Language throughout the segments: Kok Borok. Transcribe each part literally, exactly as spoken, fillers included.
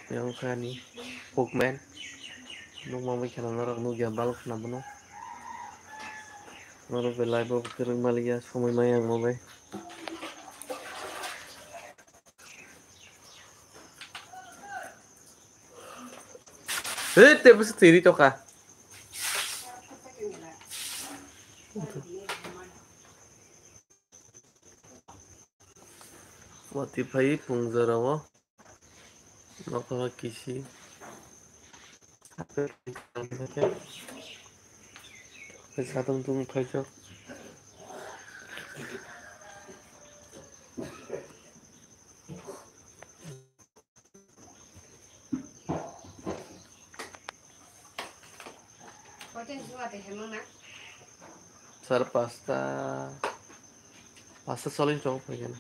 Yang kha ani pokmen. Nukma bai kheno norok nukya balok kheno bono. Norok bai live o kwrwng maliya somoi maya wngma bai. Hei, tei bwswk twi ri tokha. Watwi phai pung jora o. Nokha kisi. Satung tung phaijak. Sar pasta, pasta solin chong phaikhe na.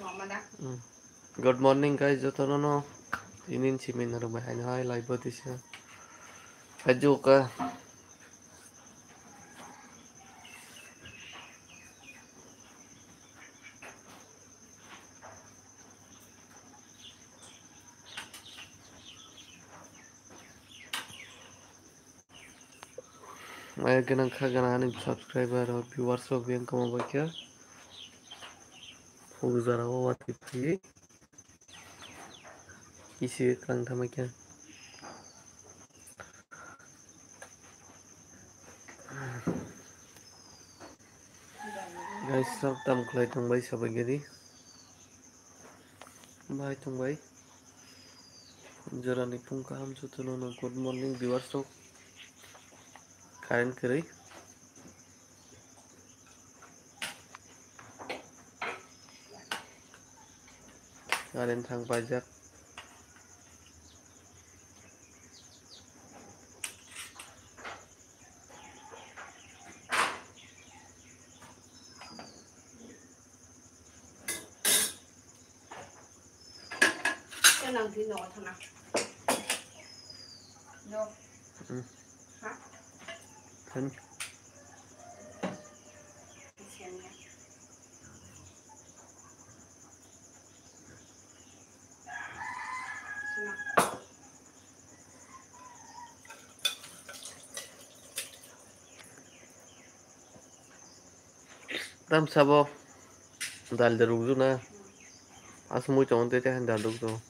Mama da. Hmm. Good morning, guys, jotono no. Inin chimi na rumai haino hai live o tisa. Hajuka. Maya gwnang kha gwnang ani subscriber rok, viewers rok biyang kwma bai khe. Phung jora o watwi phaiwi kisi kwlang tama khe. Guys, rok tam khlai tongbai sabai gari. Bai tongbai. Jorani phung kaham jotono no good morning viewers rok. Current kwrwi. Current thang paijak. Nang di no thana. No. Hmm. Ha? Thani. Tam sabo dal de rukju na. Asmui chong te te han dal rukju.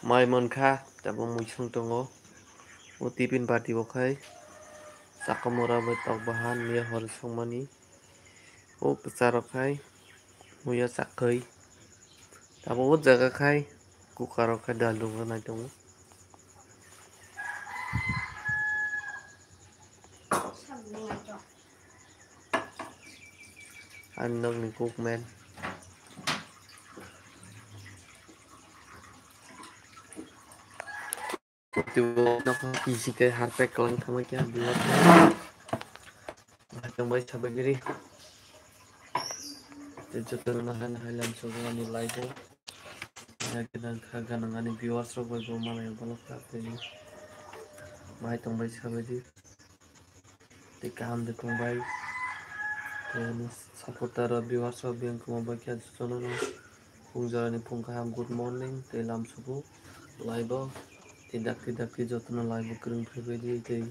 Mai mankha, tabuk muisung tongo. O tiffin bati bo khai. Chakamura bai tok bahan miya hor songmani. O kwcharo khai muiya chakhwi. Tabuk o jaga khai kukaro khai dal rwgwi nai tongo. Ang nokni kukmen. Kisi khe harpek kwlang thangma khe ang biwak. Tongbai sabai giri. Tei jotono nahan hai lam sogo ani live o. Naikhe nang kha ganang ani viewers rok bai bo malai bolok ta tei. Bahai tongbai sabai di. Tei kaham de tongbai. Tei ani supporter rok, viewers rok biyang kwma bai khe jotono no phung jorani phung kaham good morning tei lam subu live o tei dakti dakti jotono live o kwrwng phaibai di tei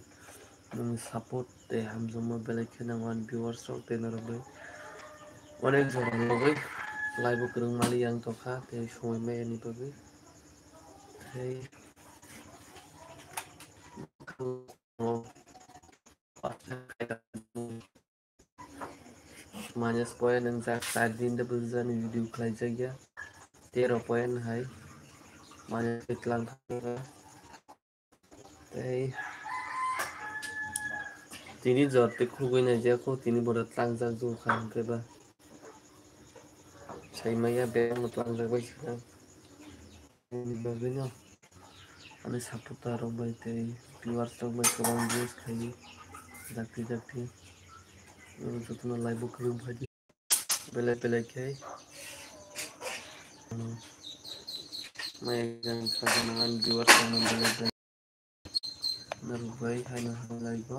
nini support tei hamjakma belai khe nang ani viewers rok tei norok bai onek jora nugwi live o kwrwng mali yang tongkha tei sumui maya ni bagwi tei. Minus point wngjak, char din de bwswk jani video khlaijakya. Tero point hai minus tlang thangkha. Tei tini jor tei khugwi naijakgo, tini bodo tlangjak jukha hwnkhe ba. Saimaya bag no tlangjak bai swkang. Ani bagwino ani supporter rok bai tei viewers rok bai kwbang wish khaio, dakti dakti. Jotono live o kwrwng phaidi belai belai khe. Maya jang sajana ani viewers rok no belai belai. norok bai haino hamlaibo.